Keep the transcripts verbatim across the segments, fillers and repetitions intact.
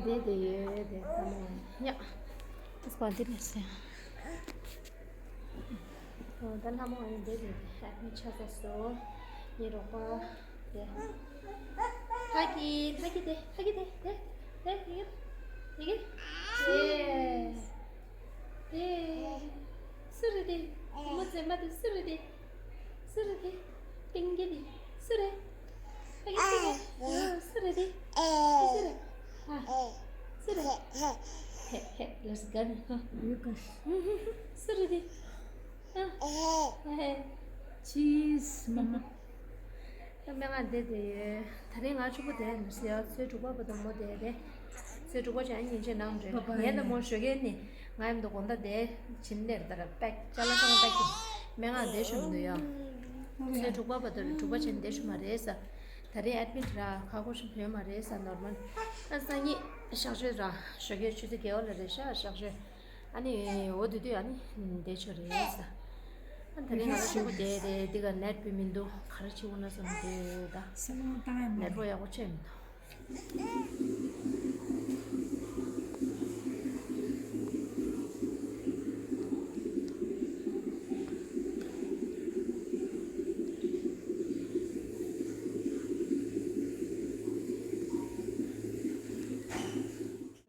དེ་དེ་ཡོད་དེ་ལྷ་མོ་ཡ། ཨ་སི་པ་འདི་ནས་སེ། ཨོ་ད་ལྷ་མོ་ཡ་དེ་དེ་ཨ་མི་ཆ་ས་སོ། ངའི་རོགས་པ་དེ། ཧ་གི་ཧ་གི་དེ་ཧ་གི་དེ་དེ་དེ་དེ་དེ་དེ། སུ་རེད་དེ། མོ་མཛེས་མ་དེ་སུ་རེད་དེ། སུ་རེད་དེ། ཏིང་གི་དེ་སུ་རེད། ཨ་ཡ་སུ་རེད། སུ་རེད་དེ། སུ་རེད། ཨ། སུ་རེད། ཧེ་ཧེ་ལས་ག་ནི། སུ་རེད་དེ། ཨ། ཧེ། ཆིས་མ་མ། ད་སྨན་ཁང་བསྡད་དེ་ཡོད། ད་རིང་ང་ཕྱུག་པོ་བསྡད་མི་སྲིད་ཡ། ཚོའི་དྲུག་པ་བར་དུ་མོ་བསྡད་དེ། ཚོའི་དྲུག་པ་ཅན་ཉིན་བྱེད་ནང་འདྲེ་ངས་ད་མོ་ཞོགས་ཀས་ནི་ང་ཡིན་དུ་དགོང་དག་བསྡད་ཕྱིན་ནས་ད་ར་པེག་ཅ་ལག་ཚང་པེག་གི་སྨན་ཁང་བསྡད་ཤོག་འདུག་ཡ། ཚོའི་དྲུག་པ་བར་དུ་དྲུག་པ་ཅན་བསྡད་ཤོག་མ་རེད་ས། ད་རེས་ཨེ་ཌི་མིཊ་ར་ཁ་ཁོ་ཤི་ཡོད་མ་རེད་ས་ནོར་མལ། ཨ་སང་ཉིན་གཤག་བཅོས་ར་ཞོགས་ཀས་ཆུ་ཚོད་བརྒྱད་པ་ལ་རེད་ཤག་གཤག་བཅོས། ཨ་ནི་འོ་དུས་དུས་ཨ་ནི་བསྡད་ཆོག་རེད་ས། ཨ་ད་རེས་ང་ལ་ཆུ་བོ་བསྡད་རེད་འདི་ག་ནེཊ་བི་མི་འདུག་ག་རེ་བྱེད་འོ་ན་བསམ་འདུག་ད། སེམས་ནང་བཏང་ཡ་མ་ནེཊ་བོ་རེད། ཡག་པོ་བྱས་མི་འདུག་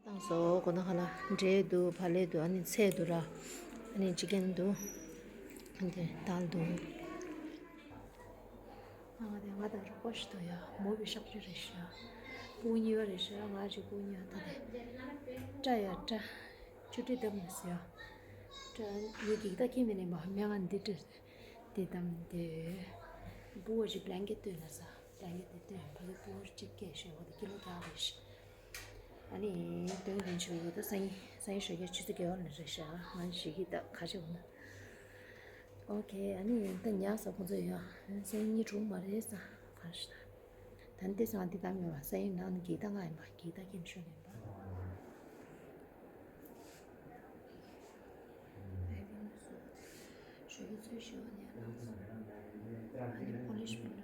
བཏང་སོ། གོ་ན་ཁ་ལ་འབྲས་འདུག་བག་ལེབ་འདུག་ཨ་ནི་ཚལ་འདུག་ར། ཨ་ནི་ཅི་ཀན་འདུག་ཨ་ནི་དལ་འདུག་ང་དང་ང་དང་རོགས་པ་ཞིག་འདུག་ཡ། མོ་བི་ཤག་ཅུ་རེད་ཤག་ཕྲུ་གུ་གཉིས་པ་རེད་ཤག་ང་ཅིག་ཕྲུ་གུ་གཉིས་པ་ད་དེ། སྐྲ་ཡ་སྐྲ། ཆུ་ཁྲི་བཏབ་མི་སྲིད་ཡ། སྐྲ་ངའི་འགྱིག་ཐག་ཁྱེར་མི་ནས་མ་སྨན་ཁང་འདི་འདྲ་དེ་བཏབ་དེ། ཕྲུ་གུ་ཅིག་བླན་ཀེ་ཊི་བཏོན་ན་ས་བླན་ཀེ་ཊི་དེ་བཏོན་ཕ་གི་ཕྲུ་གུ་ཅིག་སྐད་ཤོད་འོ་དེ་ཀི་ལོ་བརྒྱ་རེད་ཤག་ཨ་ནི་སྟོན་གྱིན་ཆུ་ཡོད་ད་སང་ཉིན་སང་ཉིན་ཞོགས་ཀས་ཆུ་ཚོད་བརྒྱད་པ་ནས་རེད་ཤག་ང་ཞིག་གི་ད་ག་ཅི་འོང་ན། ཨོ་ཁེ། ཨ་ནི་ད་ཉག་ས་ཁོང་ཚོ་ཡོད་ཨ། སང་ཉིན་གྲོངས་མ་རེད་ས་ག་ཤི་ད། ད་འདི་སང་འདི་ད་མེད་པ་སང་ཉིན་ནང་ནས་འགྱིག་ཐག་ང་ཡིན་པ་འགྱིག་ཐག་ཁྱེར་ཤོག་ཡིན་པ། ཞོགས་ཀས་ཚོད་ཤོག་ནས་ལངས་སོང་། ཨ་ནི་པོ་ལིཤ་མི་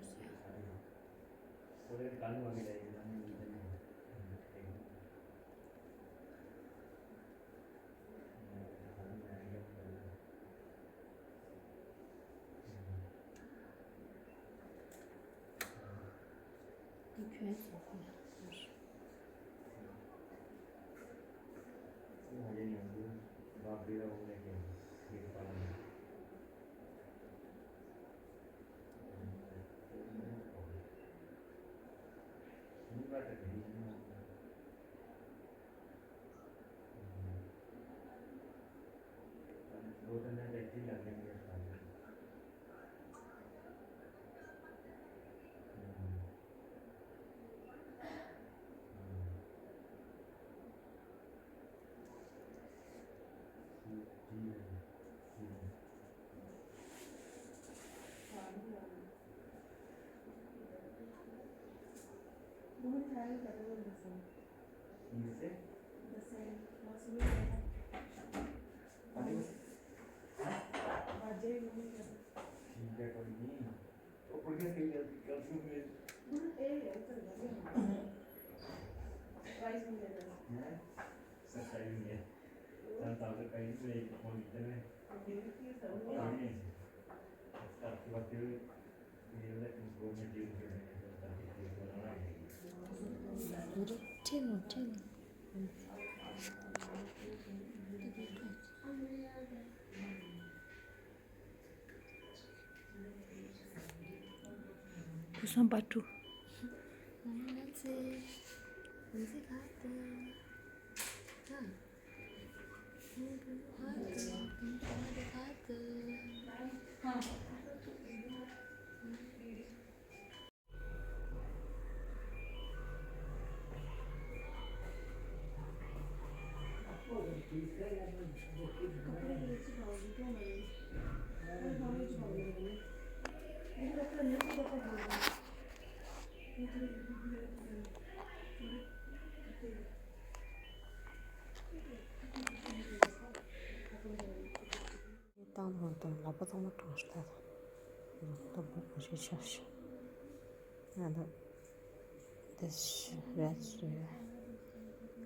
འགྲོ་ཟེར། ཕུན་སུམ་པ་ཀྲུ། བཏང་དང་དང་ལག་པ་གཙང་མ་དྲངས་ཤིག་ད་དང་། ལག་པ་བུ་བུ་ཞིག་ཆགས་ཤིག་ང་དང་དེ་ཞིག་རེད་ཞིག་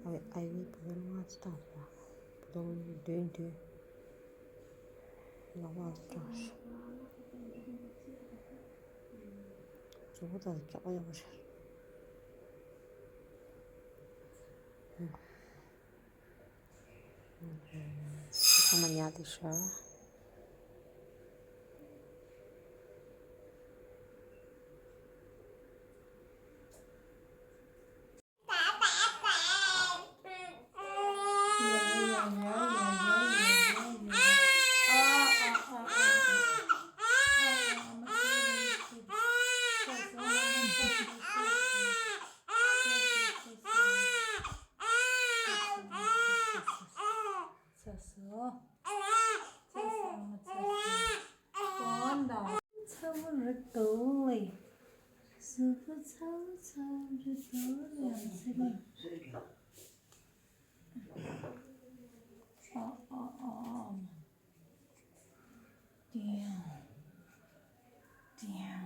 ཨའི་བི་བུ་ལོན་ལྔ་ཙམ་བཏང་སོང་། བུ་ལོན་བདུན་བདུན། ལོ་མང་ཙམ་བཏང་སོང་། གཟུགས་པོ་དང་སྐྱོ་པོ་ཡོང་བ་རེད། ཚང་མ་ཉལ་བསྡད་ཤག་ཚ་སོ། ཚ་སོ་མ་ཚ་སོ། གོང་ད། ཚ་བོ་རེད་དོ་ལེ། གཟུགས་པོ་ཚ་བོ་ཚ་བོ་རེད་དོ་ལེ། ཨ་ཚ་ལེ། ཨ་ཨ་ཨ་ཨ་མ། ཏིའུ། ཏིའུ།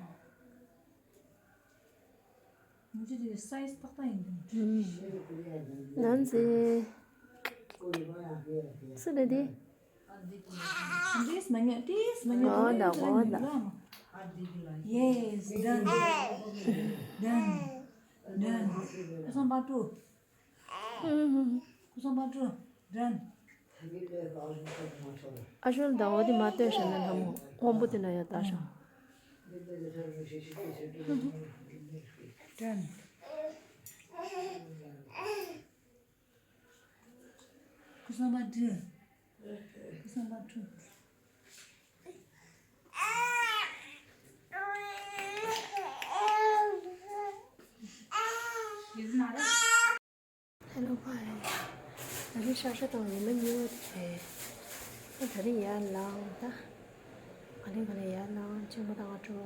མི་ཚེ་འདི་སའི་ཛི་ཏག་ཏག་ཡིན་དུས། ནང་ཚེ། སུ་རེད་དེ། ཏིས་མ་ཉོ་ཏིས་མ་ཉོ། གོ་ད་གོ་ད། Yes, done. Done. Done. ཁུ་སང་པ་ཀྲུ། ཁུ་སང་པ་ཀྲུ། Done. ཨ་ཤོལ་ཟླ་བ་དེ་མ་ལྟོས་ཤ་ན་ལྷ་མོ་དབང་པོ་དེ་ན་ཡ་ལྟ་ཤ། Done. ཁུ་སང་པ་ཀྲུ། ཁུ་སང་པ་ཀྲུ། Hello, bye. ད་རིང་ཤག་ཤག་དང་ཉི་མ་གཉིས་པ་རེད། ད་རིང་ཡར་ལངས་ད། ག་ལེ་ག་ལེ་ཡར་ལངས། གཅིན་པ་དང་ཨ་ཁྲོ།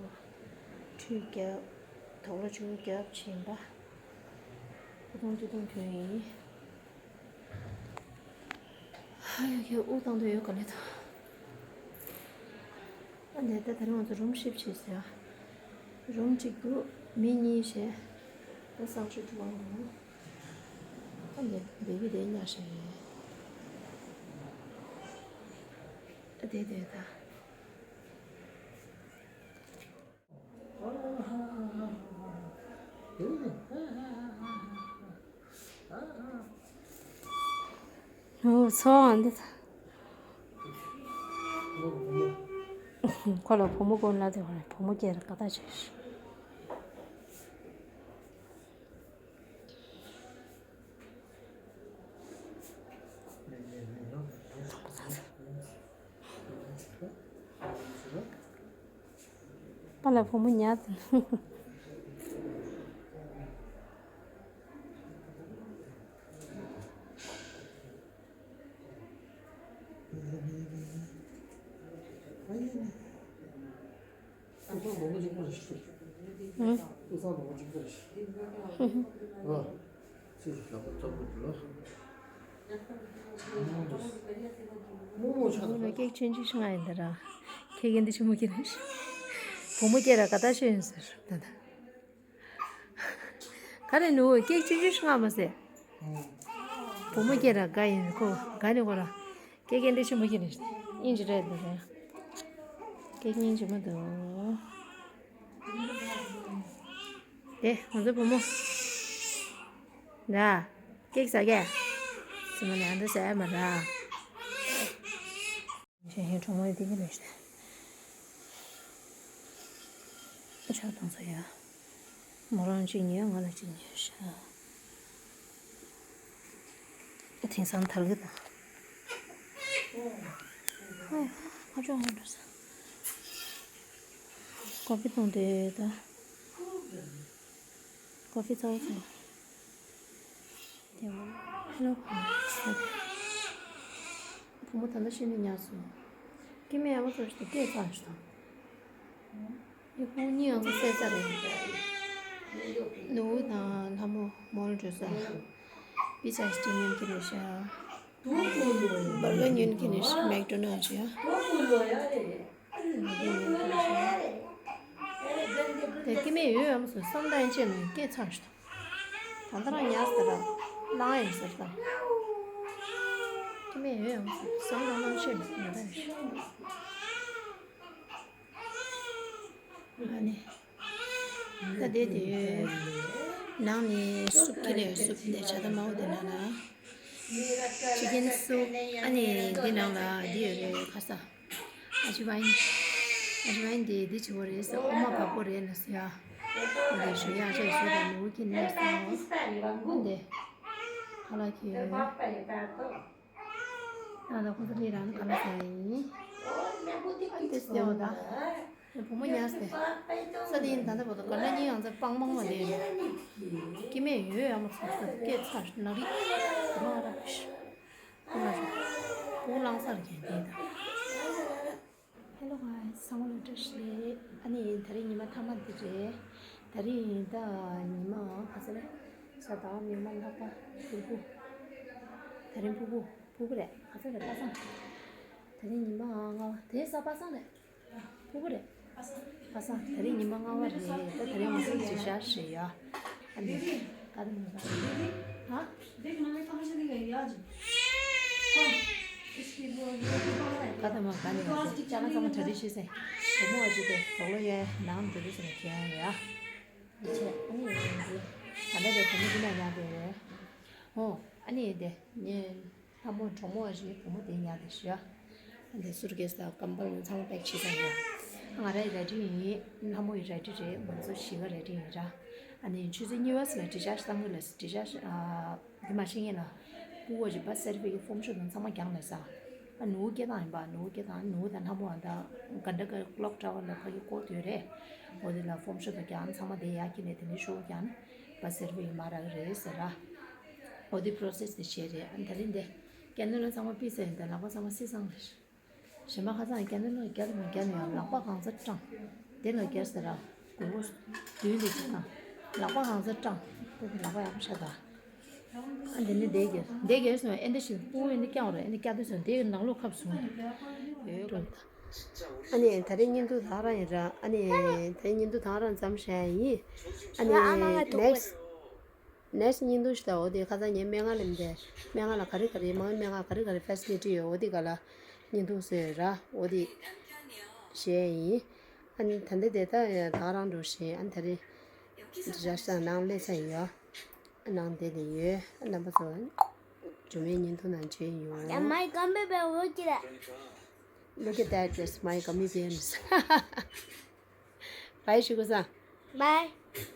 ཁྲུས་བརྒྱབ། དུག་ལོག་ཆུང་ངུ་བརྒྱབ་ཕྱིན་པ། ཨུ་ཐུང་ཏི་ཐུང་གྱོན་ཡིན། ཧ་ཡ་ཁྱོད་དབུགས་བཏང་དུས་ཡོད་ག་ལེ་ད། ཨ་ནེ་ད་ད་རིང་ང་ཚོ་རུམ་ཤིབ་བྱས་ཟེར། རུམ་གཅིག་ཏུ་མི་གཉིས་བྱས། ད་གསང་སྤྱོད་ཐུབ་པ་འོང་། ཨ་ནེ་བེ་བི་དེ་ཉར་བྱས་ཡིན། ཨ་དེ་དེ་ད། ཨོ་ཚོ་འདི། ཁོ་ལ་བུ་མོ་དགོས་ལབ་དེ་བ་བུ་མོ་སྐྱེས་ར་ཀ་ད་བྱས། པཱ་ལགས་བུ་མོ་ཉལ་ཚར། ཨང་། བུ་མོ་ལ་ཀེག་ཆུང་ཆུང་ཞིག་ང་ཡིན་ད་ར། ཁྱེད་ཀྱི་འདི་ཆུ་མོ་ཁྱེར་ནས་ཤི། བུ་མོ་སྐྱེས་ར་ཀ་ད་ཤི་ཡིན་ཟེར་ད་ད། ག་རེ་ནུ་ཀེག་ཆུང་ཆུང་ཞིག་ང་མ་ཟེར། བུ་མོ་སྐྱེས་ར་དགའ་ཡིན་ཁོ་དགའ་ནི་ཁོ་ར། ཀེག་ཀེན་འདི་ཆུ་མོ་ཁྱེར་ནས་ཤི། ཨིན་ཇི་རེད་འདུག་ར། ཀེག་སྙིང་རྗེ་མོ་འདུག་དེ་ང་ཚོ་བུ་མོ། ར། ཀེག་ཟ་གས། སི་མ་ལ་འདི་ཟ་ཡ་མ་ར། གཞན་ཧིན་གྲོགས་མོ་ཡི་དེ་གི་རེད་ཤག་ཆག་གཏོང་ཚོ་ཡ། མོ་རང་གཅིག་ཉོས་ང་ལ་གཅིག་ཉོས་ཤག་དེང་སང་དལ་གི་དང་། ཨ་ཡ། ཨ་ཅོ་ཧོན་འགྲོ་ས། ཀོ་ཕི་བཏུང་དེ་ད། ཀོ་ཕི་ཚ་བོ་ཚ། དེ་མོ་ཧེ་ལོ་ཁོ། བུ་མོ་ད་ལྟ་ཤི་ནས་ཉལ་སོང་། སྐྱེ་དམན་ཡག་པོ་ཚོ་ཞིག་སྐད་གཙང་ཞིག་དང་། ཡ་ཕུ་གཉིས་ཡང་ཚོ་བསད་ཚར་རེད། ནུ་བོ་དང་ལྷ་མོ་མོལ་འགྲོ་ས། པི་ཙ་ཞིག་ཉོན་གྱི་རེད་ཤག་བར་ག་ཉོན་གྱི་རེད་ཤག་མེག་ཌོ་ནལ་ཤག་དེ་སྐྱེ་དམན་ཡོད་ཡང་སོ་བསམ་དང་བཅས་ནས་སྐད་གཙང་ཞིག་དང་། ད་ལྟ་རང་ཉལ་ས་ར། ལངས་ཡིན་ཟེར་ད། ཁྱི་མེད་ཡོད་ཡང་བསམ་བློ་ནང་ཤེས་མི་ཐུབ་ད། ཨ་ནི། ད་དེ་དེ་ནང་ནས་སུབ་ཁྱེར་ཡོད། སུབ་དེ་ཇ་ད་མའོ་དེ་ནང་ལ། ཅི་ཀེན་སུབ། ཨ་ནི་འདི་ནང་ལ་འདི་ཡོད་རེད། ཁ་ས། ཨ་ཅི་ཝའིན། ཨ་ཅི་ཝའིན་འདི་འདི་ཆེ་བོ་རེད་ཟེར། ཨོ་མ་བབ་པོ་རེད་ན་ཟེར་ཡ། འདི་ཞུ་ཡ་ཆེ་ཞུ་དང་མུ་གི་ནས་སོང་། འདི། ཁ་ལག་ཁྱེར་ཡོད། ད་ལྟ་ཁོ་ཚོ་ལས་རང་ག་ལ་ཟ་ཡིན། ཨ་ཏི་སེ་འོ་ད། བུ་མོ་ཉར་སྟེ། ས་དེ་ཡིན་ད་ལྟ་བར་དུ་ག་ལ་ཉིན་ཡང་ཚ་པང་མང་མ་དེ་ཡིན། སྐྱེ་མེད་ཡོད་ཡ་མ་ཚོ་ས་སྐད་ཚར་ནག་རིག་མ་ར་ཤི། ཁོ་ལ་ཤོག་བུ་གླང་སར་གྱན་དེ་ད། ཧེ་ལོ་གྷའི་སི། ཚང་མ་ལ་བཀྲ་ཤིས་བདེ་ལེགས། ཨ་ནི་དེ་རིང་ཉི་མ་མཐའ་མ་འདི་རེད། དེ་རིང་ད་ཉི་མ་ག་ཚོད་རེད། ས་དང་མིག་དམར་ལྷག་པ་ཕུར་བུ། དེ་རིང་ཕུར་བུ། ཕུར་བུ་རེད། ག་ཚོད་རེད། པ་སངས། དེ་རིང་ཉི་མ་ལྔ་པ། དེ་ས་པ་སངས་རེད། ཕུར་བུ་རེད། པ་སངས། དེ་རིང་ཉི་མ་ལྔ་པ་རེད། ད་དེ་རིང་ང་ཚོ་འཛིན་གྲྭ་ཞིག་ཡོད། ཨ་ནི་ག་དེ་མོ་ཧ། ག་དེ་མོ་ག་ནས་ཡོང་ཟེར། ཅག་ལ་ཚང་མ་གྲ་སྒྲིག་ཞུས་ཟེར། བུ་མོ་བ་ཅིག་དེ་དོག་ལོ་ཡོད་ནང་འགྲོ་དུས་ཟེར་ནས་ཁྱེར་ཡོང་ཡ། ཡིད་ཆེས་ཨ་ནི་ཡོད་ཡིན་གྱི། ད་ལྟ་དེ་བུ་མོ་འདི་ན་ཡག་དེ་རེད། ཨོ། ཨ་ནི་དེ་ངས་ལྷ་མོ་གྲོགས་མོ་བ་ཅིག་བུ་མོ་དེ་ཉར་དེ་ཞུ་ཡ། འདི་སུར་ཀེས་དང་ཀམ་བལ་ཚང་མ་པེག་བྱས་ཙང་ཡ། ང་རའི་རལ་གྲི་ཡིན། ལྷ་མོ་ཡི་རལ་གྲི་རེད། ང་ཚོ་གཞིས་ཀ་རལ་གྲི་ཡིན་ར། ཨ་ནི་ཆུ་ཚོད་གཉིས་པ་ཙམ་ལ་ཌི་ཆར་ཇི་བཏང་གི་ལ། ཌི་ཆར་ཇི་ཨ། འདི་མ་ཤེས་ངེས་ལ། སྤུ་གོ་ཅིག་པ་སེར་པའི་གི་ཕོམ་ཤོ་དང་ཚང་མ་རྒྱང་ལ་ས། ཨ་ནུ་སྐད་བཏང་ཡིན་པ། ནུ་སྐད་བཏང་ནུ་དང་ལྷ་མོ་ཨ་ད་ག་འདྲ་ག་ལོག་འདྲ་བ་ལ་ཕ་གི་ཀོ་དོད་རེད། འོ་དེ་ལ་ཕོམ་ཤོ་དང་རྒྱང་ཚང་མ་དེ་ཡ་ཁྱི་ནས་དེ་ནས་ཤོ་རྒྱང་པ་སེར་པའི་མ་རག་རེད་ཟེར་ར། འོ་དེ་པྲོ་སེས་དེ་བྱས་རེད། ཨ་ད་རིང་དེ་སྐད་ནུ་ལ་ཚང་མ་པི་ས་ཡིན་ད་ལག་པ་ཚང་མ་སི་སང་རེད། གཞན་པ་ཁ་སང་རྒྱ་ནི་ལོ་རྒྱ་དུ་མ་རྒྱ་ནི་ཡང་ལག་པ་གང་ཚ་སྐྲངས། དེ་ལ་རྒྱ་ཟེར་ར། གུར་པོ་མདུན་དུ་བྱས་དང་། ལག་པ་གང་ཚ་སྐྲངས། དེ་དེ་ལག་པ་ཡག་པོ་ཤ་ད། ཨ་འདི་ནི་དེ་རྒྱ་དེ་རྒྱ་སོང་ཨེ་འདི་ཞིག་སྤུ་ཨེ་འདི་རྐྱང་རོ་ཨེ་འདི་རྐྱ་དུ་སོང་དེ་ནང་ལོགས་ཁབ་སོང་། ཡོད་རོ། ཨ་ནི་ད་རེས་བརྙན་ཐུང་ད་རང་ཡིན་ར། ཨ་ནི་ད་རེས་བརྙན་ཐུང་ད་རང་ཙམ་བྱས་ཡིན། ཨ་ནི་next next་བརྙན་ཐུང་ཞིག་ད། འོ་དེ་ཁ་སང་ངའི་སྨན་ཁང་ལ་འདི་སྨན་ཁང་ལ་ག་རེ་ག་རེ་མང་སྨན་ཁང་ག་རེ་ག་རེ་ཕེ་སི་ལི་ཊི་ཡོད། འོ་དེ་ག་ལ་བརྙན་ཐུང་བཟོས་ཡོད་ར། འོ་དེ་བྱས་ཡིན། ཨ་ནི་ད་ལྟ་དེ་ད་ད་རང་འགྲོ་བཞིན། ཨ་ནི་ད་རེས་འདི་ར་ས་ནང་སླེབས་ཚར་ཡོད། ཨ་ནང་དེ་ནས་ཡོད། ཨ་རྣམ་པ་ཚོ་ཇོ་མོའི་བརྙན་ཐུང་ནང་མཇལ་ཡོང་། My gummy bear, look at that. Look at that, that's my gummy bears. Bye ཞུ་གོ་ས། Bye.